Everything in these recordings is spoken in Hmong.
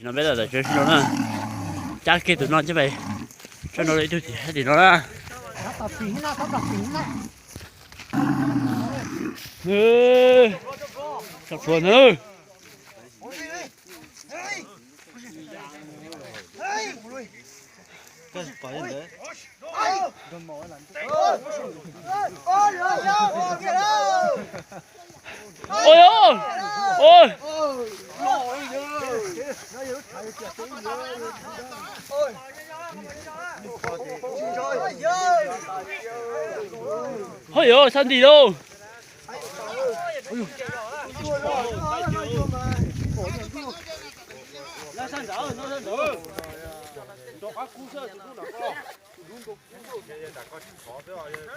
No peb tam tsev no na, cab kiag tus no coj pais, tso no ib tug tim no na. Tso plhuav na. Ôi ôi. Ôi. Ôi ôi, sab nti lauj.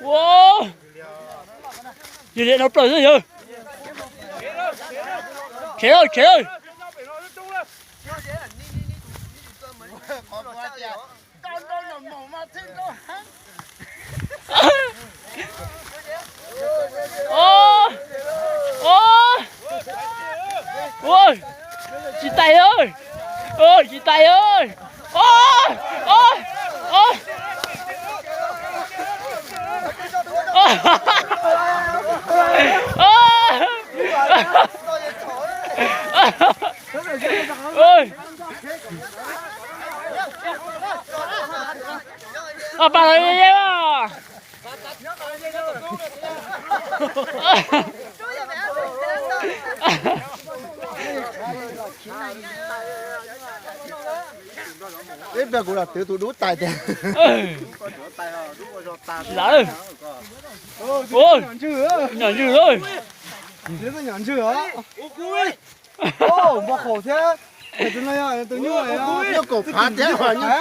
Ua, yog liam no plaws xwb yog. Tsev lawm, tsev lawm. Ua, tsis tais, tsis tais. Ua, pas los, ib pliag kuv los twv tus dub tais tiag. Lawm. Nyom ntswg lawm. Nyom ntswg os. Npau khaum thiab. Tus no yog tus nyuj, nyuj kaum phav thiab,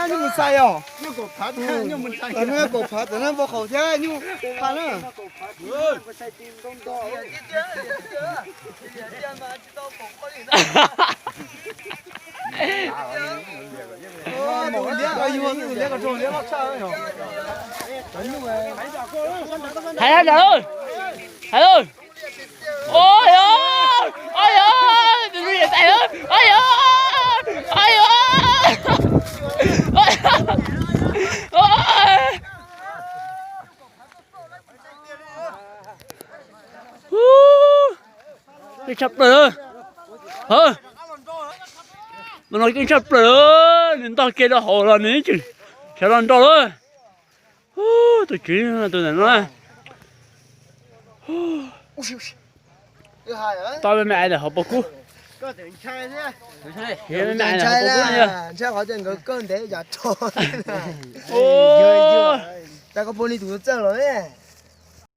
nyuj mus txais os. Tus no yog kaum phav, tus no npau khaum thiab nyuj pha na. Hais lawm, hais lawm. Ua yog, ua yog, tus ntxhais, ua yog, ua yog. Keej tshaj plaws. Hov, no keej tshaj plaws, nws ntog kiag rau hauv los nws tseem sawv los nrau lawm. Tus tswv tus ntawm no, tau me me ais ntawm hauv paus kub. Ntshai qhov tias nkawd kawg ntev yam rog. Cas koj pw li tus txawj los ne?